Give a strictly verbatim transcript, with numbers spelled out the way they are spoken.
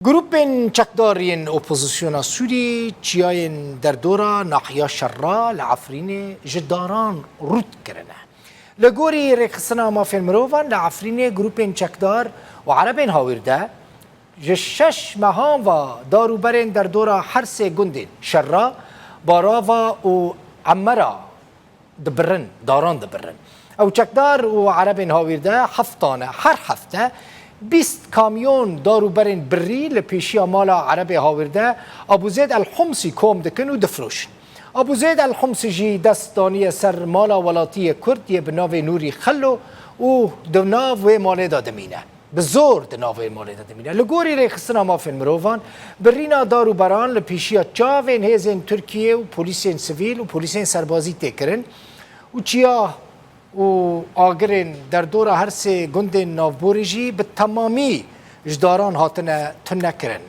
Grûpên çekdar yên opozisyona Sûrî çiyayên derdora nahiya Şerra li Efrînê ji daran rût kirine. Li gorî Rêxistina Mafên Mirovan li Efrînê grûpên çekdar û erebên hawîrde ji şeş mehan ve dar û berên derdora her sê gundên Şerra, Barava û Emera dibirin, daran dibirin. Ew çekdar û erebên hawîrde heftane her hefte bîst kamyon dar û berên birî li pêşiya mala erebê hawîrde Abûzêd El Humsî kom dikin û difiroşin. Abûzêd El Humsî jî dest daniye ser mala welatiyê Kurd yê bi navê Nûrî Xello û di nav wê malê de dimîne. Bi zor di nav wê malê de dimîne. Li gorî Rêxistina Mafên Mirovan, birîna dar û beran li pêşiya çavên hêzên Tirkiyê û polîsên sivîl û polîsên serbazî tê kirin û çiya û agirên derdora her sê gundên navborê jî bi temamî ji daran hatine tunekirin.